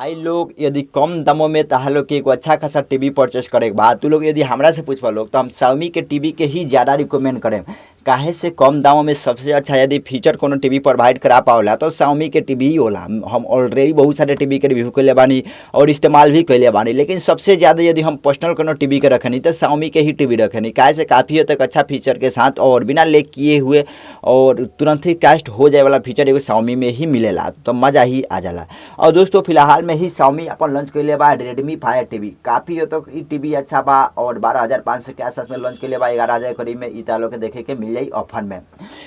भाई लोग, यदि कम दामों में तहां लोग के एगो अच्छा खासा टीवी परचेस करे के बा, तू लोग यदि हमरा से पूछबा लोग तो हम Xiaomi के टीवी के ही ज़्यादा रिकमेंड करें। काहे से कम दामों में सबसे अच्छा यदि फीचर कोनो टीवी प्रोवाइड करा पावला तो Xiaomi के टीवी ही होला। हम ऑलरेडी बहुत सारे टीवी के रिव्यू कइले बानी और इस्तेमाल भी कइले बानी, लेकिन सबसे ज़्यादा यदि हम पर्सनल कोनो टीवी के रखनी तो Xiaomi के ही टीवी रखनी। काहे से काफ़ी हद तक अच्छा फीचर के साथ और बिना लेक किए हुए और तुरंत ही कास्ट हो जाए वाला फीचर एगो Xiaomi में ही मिलेला, तो मज़ा ही आ जाला। और दोस्तों, फिलहाल में ही Xiaomi अपन लॉन्च कइले बा Redmi Fire TV। काफ़ी हद तक ई टीवी अच्छा बा और 12,500 के आसपास में लॉन्च कइले बा, 11,000 करीब में ई तालो के देखे के मिल जाई ऑफर में।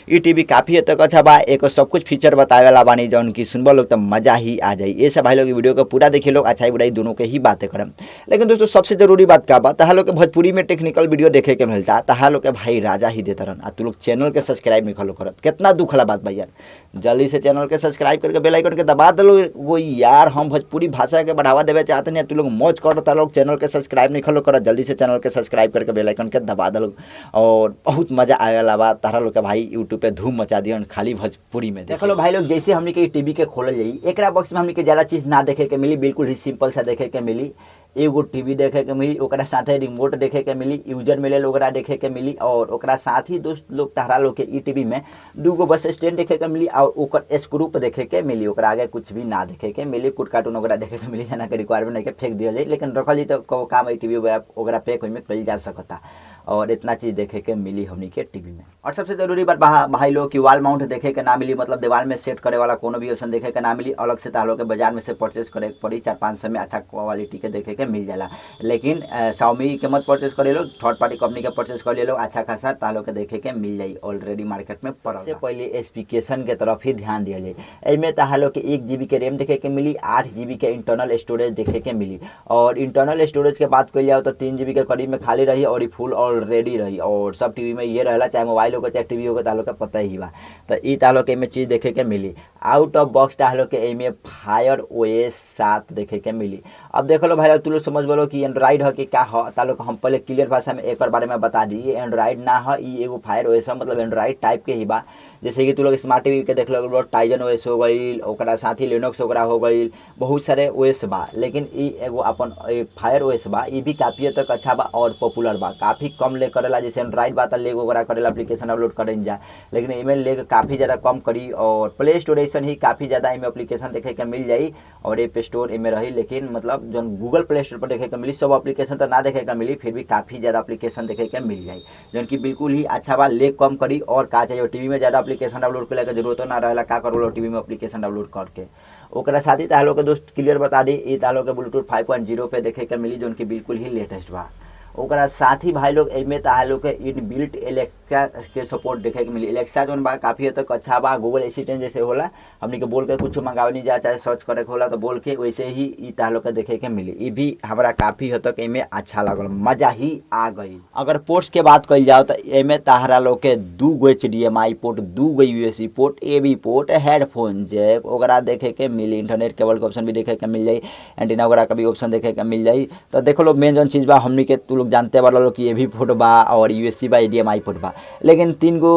ई टीवी काफ़ी हद तक अच्छा बा, एक सब कुछ फीचर बतावे वाला बानी जौन की सुनबा लोग तो मज़ा ही आ जाई। ये सब भाई लोग वीडियो को पूरा देखिए लोग, अच्छाई बुराई दोनों के ही बातें करम। लेकिन दोस्तों, सबसे जरूरी बात का बा, तहा लोग के भोजपुरी में टेक्निकल वीडियो देखे के मिलता, तहा लोग के भाई राजा ही देता रहन आ तू लोग चैनल के सब्सक्राइब नहीं खलो करत। कितना दुख वाला बात भाई यार, जल्दी से चैनल के सब्सक्राइब करके बेल आइकन के दबा दलो। वो यार, हम भोजपुरी भाषा के बढ़ावा देवे चाहते नहीं, तू लोग मौज करो, लोग चैनल के सब्सक्राइब नहीं खलो करत। जल्दी से चैनल के सब्सक्राइब करके बेल आइकन के दबा दलो और बहुत मजा आए वाला बा। तारा लोग के भाई यूट्यूब पे धूम मचा दियन खाली भोजपुरी में। देख लो भाई लोग, जैसे हमनी के टीवी के खोलल जाई, एकरा बॉक्स में हमनी के ज़्यादा चीज़ ना देखे के मिली, बिल्कुल ही सिंपल सा देखे के मिली। एगो टीवी देखे के मिली, ओकरा साथे रिमोट देखे के मिली, यूजर मिले ओकरा देखे के मिली और ओकरा साथ ही दोस्त लोग तहरा लोग के ई टीवी में दूगो बस स्टैंड देखे के मिली और ओकर स्क्रू देखे के मिली। ओकरा आगे कुछ भी ना देखे के मिली, कुट कार्टून ओकरा देखे के मिली, जना के रिक्वायरमेंट नहीं के फेंक दिया जाए, लेकिन रखल जी तो काम ई टीवी ओकरा फेंक ओहिमे कइल जा सकता। और इतना चीज़ देखे के मिली हमनी के टीवी में। और सबसे जरूरी बात भाई लोग कि वॉल माउंट देखे के ना मिली, मतलब दीवार में सेट करे वाला कोनो भी ऑप्शन देखे के ना मिली। अलग से तालो के बाजार में से परचेज करे के पड़ी, 400-500 में अच्छा क्वालिटी के देखे के मिल जाला। लेकिन Xiaomi के मत परचेज करे लो, थर्ड पार्टी कंपनी के परचेज कर ले लो, अच्छा खासा तालो के देखे के मिल जाई ऑलरेडी मार्केट में। सबसे पहले स्पेसिफिकेशन के तरफ ही ध्यान दिया जाए। एमे तालो के 1 GB के रैम देखे के मिली, 8 GB के इंटरनल स्टोरेज देखे के मिली और इंटरनल स्टोरेज के बात कइल जाओ तो 3 GB के करीब में खाली रही और फुल ऑलरेडी रही। और सब टीवी में ये रहेला, चाहे मोबाइल हो चाहे टीवी हो, तालो के पता ही बा। तो ई तालो के एमे चीज़ देखे के मिली। आउट ऑफ बॉक्स तालो के एमे फायर ओएस 7 देखे के मिली। अब देख लो भाई, तू लोग समझ बोलो कि एंड्रॉइड है कि क्या है। तालो के हम पहले क्लियर भाषा में एक बारे में बता दी, एंड्रॉइड ना है, ई एगो फायर ओएस है, मतलब एंड्रॉइड टाइप के ही बा। जैसे कि तू लोग स्मार्ट टीवी के देख लो, टाइजन ओएस हो गई, ओकरा साथ ही लिनक्स ओकरा हो गई, बहुत सारे ओएस बा। लेकिन ई एगो अपन फायर ओएस बा, ई भी काफ़ी हद तक अच्छा बा और पॉपुलर बा। काफ़ी कम ले करेला, जैसे एंड्रॉइड बा तो लेग ओकरा करेला एप्लीकेशन डाउनलोड करें जा, लेकिन एमे लेग काफ़ी ज़्यादा कम करी और प्ले स्टोर ऐसा ही काफ़ी ज़्यादा एमे एप्लीकेशन देखे के मिल जाई और ऐप स्टोर एमे रही। लेकिन मतलब जौन गूगल प्ले स्टोर पर देखे के मिली सब एप्लीकेशन तो ना देखे के मिली, फिर भी काफ़ी ज़्यादा एप्लीकेशन देखे के मिल जाई, जौन की बिल्कुल ही अच्छा बा, लेग कम करी। और का चाहिए, टीवी में ज़्यादा एप्लीकेशन डाउनलोड करे के जरूरत ना रहेला, का करो टीवी में एप्लीकेशन डाउनलोड करके। ओकरा साथ ही तालो के दोस्त क्लियर बता दी, ई तालो के ब्लूटूथ 5.0 पे देखे के मिली, जौन की बिल्कुल ही लेटेस्ट बा। ओकरा साथ ही भाई लोग, एमे ताहा लोग के इन बिल्ट एलेक्सा के सपोर्ट देखे के मिली। एलेक्सा जौन बा काफ़ी हद तक अच्छा बा, गूगल असिस्टेंट जैसे होला, हमनी के बोल के कुछ मंगावे जा चाहे सर्च करे के होला तो बोल के, वैसे ही ई ताहा लोग के देखे के मिली। ई भी हमरा काफ़ी हद तक एमे अच्छा लागल, मजा ही आ गई। अगर पोर्ट्स के बात कइल जाओ तो एमे ताहरा लोग के दू गो एचडीएमआई पोर्ट, दू गो USB port, AV port, headphone jack ओकरा देखे के मिली। इंटरनेट केबल के ऑप्शन भी देखे के मिल जाई, एंटीना वगैरह का भी ऑप्शन देखे के मिल जाई। तो देखो लो, मेन जौन चीज़ बा हमनी के तू लोग जानते बाड़ा लोग कि एवी पोर्ट बा और यूएसबी बा, एचडीएमआई पोर्ट बा, लेकिन तीन गो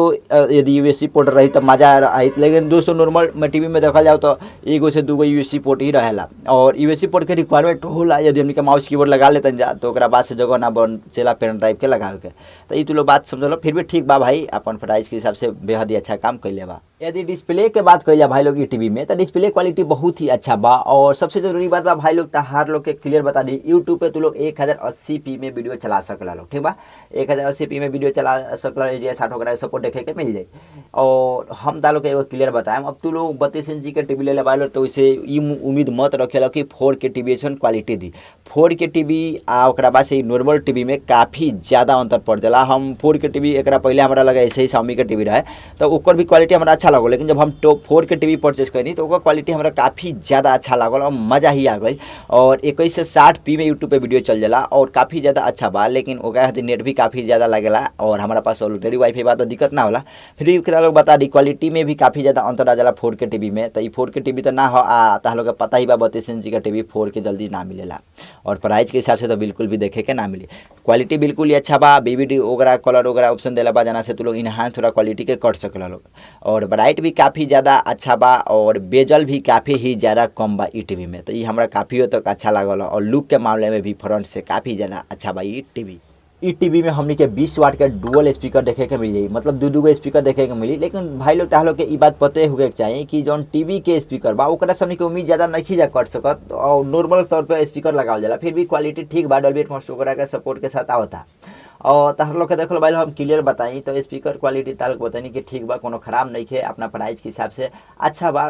यदि यूएसबी पोर्ट रही तो मजा आई। लेकिन दोस्तों, नॉर्मल में टीवी में देखल जाओ तो एगो से दूगो यूएसबी पोर्ट ही रहेला और यूएसबी पोर्ट के रिक्वायरमेंट होला यदि हमनी के माउस कीबोर्ड लगा लेतन जा तो ओकरा बाद से जगह ना बचेला पेन ड्राइव के लगावे के। तो ई तू लोग बात समझ लो। फिर भी ठीक बा भाई, अपन प्राइस के हिसाब से बेहद ही अच्छा काम कैले बा। यदि डिस्प्ले के बात कइल जाए भाई लोग ई टीवी में तो डिस्प्ले क्वालिटी बहुत ही अच्छा बा। और सबसे जरूरी बात बा भाई लोग, तहार लोग के क्लियर बता दी, यूट्यूब पे तू लोग 1080p में वीडियो चला सकला लोग, ठीक बा? 1080p में वीडियो चला सकला, एच 60 वगैरह सपोर्ट देखे के मिल जाए। और हम तालो के एगो क्लियर बताएं, अब तू लोग 32 इंची के टीवी ले ले तो इसे ई उम्मीद मत रखेला कि 4K TV quality दी। 4K TV आ ओकरा बाद से नॉर्मल टीवी में काफ़ी ज़्यादा अंतर पड़ जाला। हम 4K TV, एकरा पहले हमरा लगा ऐसे ही Xiaomi के टीवी रहे तो ओकर भी क्वालिटी हमरा अच्छा लागल, लेकिन जब हम टॉप 4K TV purchase करनी तो ओकर क्वालिटी हमरा काफ़ी ज़्यादा अच्छा लागल और मज़ा ही आ गई। और 2160p में यूट्यूब पे वीडियो चल जाला और काफ़ी ज़्यादा अच्छा बा, लेकिन ओकरा खातिर नेट भी काफ़ी ज़्यादा लगेला और हमारा पास ऑलरेडी वाईफाई बा तो दिक्कत ना होला। फिर भी लोग बता दी, क्वालिटी में भी काफ़ी ज़्यादा अंतर आ जाला 4K TV में। तो ई 4K TV तो ना हो आ तहां लोग के पता ही बा, 32 इंची का टीवी 4K जल्दी ना मिलेला और प्राइस के हिसाब से तो बिल्कुल भी देखे के ना मिली। क्वालिटी बिल्कुल ही अच्छा बा। बीबीडी वगैरह कलर वगैरह ऑप्शन देला बा, जना से तू लोग इनहांस थोड़ा क्वालिटी के कर सकला लोग। और ब्राइट भी काफ़ी ज़्यादा अच्छा बा और बेजल भी काफ़ी ही ज़्यादा कम बा ई टीवी में। तो ये हमरा काफ़ी हद तक अच्छा लागल और लुक के मामले में भी फ्रंट से काफ़ी ज़्यादा अच्छा बा ई टीवी। ई टीवी में हमनी के 20 वाट के डुअल स्पीकर देखे के मिल जाई, मतलब दू दू गो स्पीकर देखे के मिली। लेकिन भाई लोग ताह लोग के ई बात पते हुए के चाहिए कि जौन टीवी के स्पीकर बा ओकरा से हमनी के उम्मीद ज़्यादा नहीं जा कर सकत और नॉर्मल तौर पर स्पीकर लगावल जाला, फिर भी क्वालिटी ठीक बा, डॉल्बी एटमॉस वगैरह के सपोर्ट के साथ आवता। और ताहर लोग के देखल भाई हम क्लियर बताई तो स्पीकर क्वालिटी तार बताई कि ठीक बा, कोनो खराब नहीं है, अपना प्राइस के हिसाब से अच्छा बा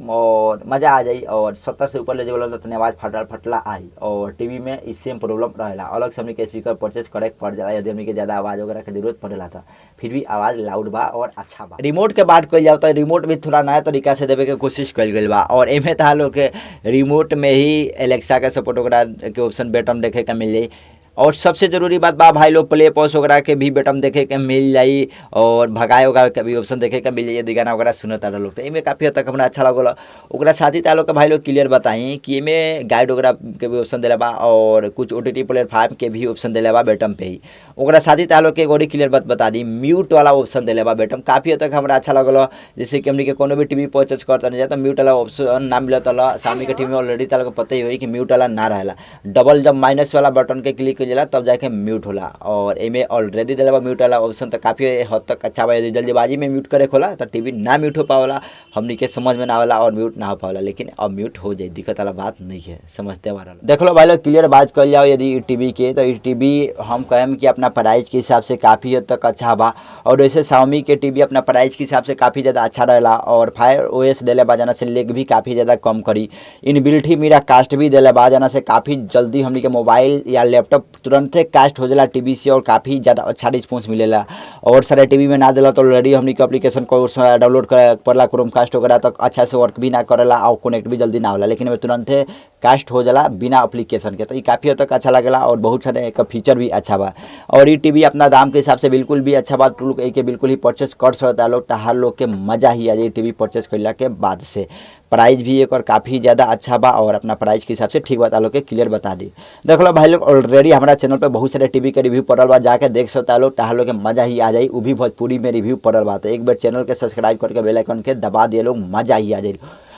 और मज़ा आ जाई। और 70 से ऊपर ले जाए तो तनी आवाज़ फटला फटला आई और टीवी में इस सेम प्रॉब्लम रहेला। अलग से हमनी के स्पीकर परचेज करे पड़ जाला यदि हमनी के ज़्यादा आवाज़ वगैरह के जरूरत पड़ेला तो फिर भी आवाज़ लाउड बा और अच्छा बा। रिमोट के बात कइल जाओ तो रिमोट भी थोड़ा नया तरीका से देवे के कोशिश कइल गइल बा और एमे ताह लोग के रिमोट में ही एलेक्सा के सपोर्ट वगैरह के ऑप्शन बेटम देखे के मिल जाई। और सबसे ज़रूरी बात बा भाई लोग प्ले पॉज वगैरह के भी बटन देखे के मिल जाई और भगाए वगैरह के भी ऑप्शन देखे के मिल जाई यदि गाना वगैरह सुनता रह लोग। तो एमे काफ़ी हद तक हमरा अच्छा लगल। ओकरा साथ ही तालो के भाई लोग क्लियर बताई कि एमे गाइड वगैरह के भी ऑप्शन देले बा और कुछ OTT प्लेटफॉर्म के भी ऑप्शन देले बा बटन पे ही। ओकरा साथ ही तालो के एगो क्लियर बात बता दी, म्यूट वाला ऑप्शन देले बा बटन, काफ़ी हद तक हमरा अच्छा लगल। जैसे कि हमनी के कोनो भी टीवी परचेज करता नहीं जाए तो म्यूट वाला ऑप्शन ना मिलत रहा। सामने के टीवी में ऑलरेडी तालो के पता ही होई कि म्यूट वाला ना रहेला, डबल जब माइनस वाला बटन के क्लिक जाला तब जाके म्यूट होला और एमे ऑलरेडी दिला बा म्यूट वाला ऑप्शन, तो काफ़ी हद तक अच्छा बा। यदि जल्दीबाजी में म्यूट करे होला तो टीवी ना म्यूट हो पावला, हमनी के समझ में ना आवेला और म्यूट ना हो पावला, लेकिन अब म्यूट हो जाए, दिक्कत वाला बात नहीं है, समझते हमारा। देख लो भाई लोग क्लियर बात कर जाओ यदि टीवी के, तो ई टीवी हम कहें कि अपना प्राइस के हिसाब से काफ़ी हद तक अच्छा बा। और वैसे Xiaomi के टीवी अपना प्राइस के हिसाब से काफ़ी ज़्यादा अच्छा रहेला और फायर OS दिले बा जना से लेग भी काफ़ी ज़्यादा कम करी, इनबिल्ट ही मेरा कास्ट भी दिले बा जना से काफ़ी जल्दी हमनी के मोबाइल या लैपटॉप तुरंते कास्ट हो जाला टीवी से और काफ़ी ज़्यादा अच्छा रिस्पॉन्स मिलेला। और सारे टीवी में ना दिला तो ऑलरेडी हमनी के एप्लीकेशन को डाउनलोड करे पड़ला क्रोम कास्ट वगैरह, तो अच्छा से वर्क भी ना करेला और कनेक्ट भी जल्दी ना होला, लेकिन एमे तुरंते कास्ट हो जाला बिना एप्लीकेशन के, तो ये काफ़ी हद तक अच्छा लगेला और बहुत सारे एक फीचर भी अच्छा बा। और ये टीवी अपना दाम के हिसाब से बिल्कुल भी अच्छा बा, लोग एक बिल्कुल ही परचेस कर सकता लोग, हर लोग के मज़ा ही आ जाए टीवी परचेस करला के बाद से। प्राइस भी एक और काफ़ी ज़्यादा अच्छा बा और अपना प्राइस के हिसाब से ठीक बता लोग के क्लियर बता दी। देख लो भाई लोग ऑलरेडी हमारा चैनल पर बहुत सारे टीवी के रिव्यू पड़ल बा, जाके देख सकता लोग, तहार लोग के मज़ा ही आ जाए, वो भी भोजपुरी में रिव्यू पड़ल बा। तो एक बार चैनल के सब्सक्राइब करके बेल आइकन के दबा दिए लोग, मज़ा ही आ जाए।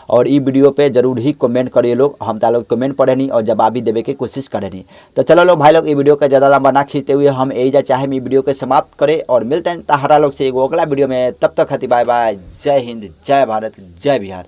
और ई वीडियो पे जरूर ही कमेंट करिए लोग, हम ता लोग कमेंट पढ़ेनी और जवाब भी देवे के कोशिश करेनी। तो चलो लोग भाई लोग ई वीडियो का ज़्यादा लंबा ना खींचते हुए हम एजा चाहे ई वीडियो के समाप्त करें और मिलते हैं तहारा लोग से एगो अगला वीडियो में। तब तक खातिर बाय बाय, जय हिंद, जय भारत, जय बिहार।